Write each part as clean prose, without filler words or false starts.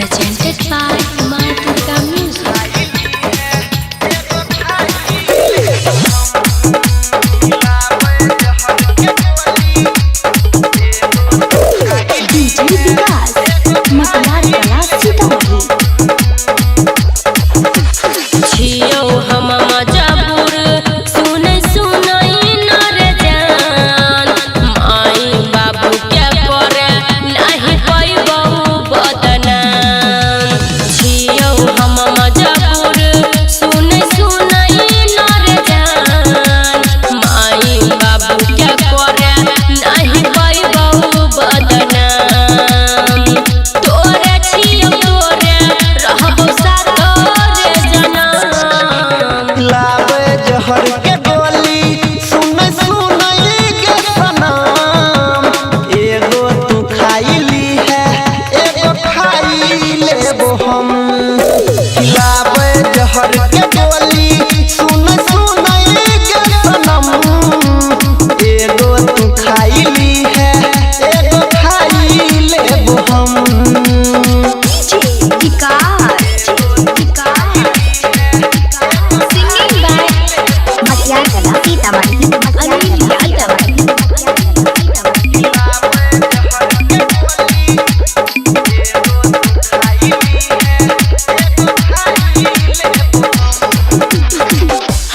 Presented by Ma Durga Music. DJ Vikas, Maklar Kala Sitamarhi. छियौ हम मजबूर सुनै सुनै न रे जान, माई बाबू के करे नाही पैबौ बदनाम। छियौ हम मजबूर सुनै सुनै न रे जान, माई बाबू के करे नाही पैबौ बदनाम। तोरे छियौ तोरे रहबौ सातोरे जनम। लावे जहर के गोली सुन सुनई के सनम, एगो तू खाइली है एगो खाई लेबो हम। लावे जहर के गोली सुन सुनई के सनम, एगो तू खाइली है एगो खाई लेबो हम। DJ Vikas, Singing by Matiyar Kala Sitamarhi. Anil Yadav.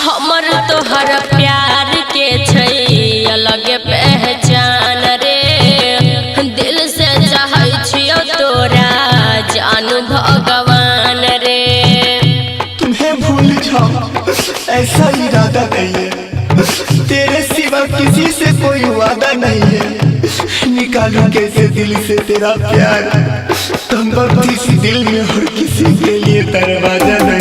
हमर तोहर प्यार के छै अलग पहचान रे, दिल से चाहै छियौ तोरा जानू भगवान रे। तुम्हें भूल जाऊं ऐसा इरादा नहीं है, तेरे सिवा किसी से कोई वादा नहीं है। निकालूं कैसे दिल से तेरा प्यार, तुम वक्त इस दिल में और किसी के लिए दरवाजा नहीं।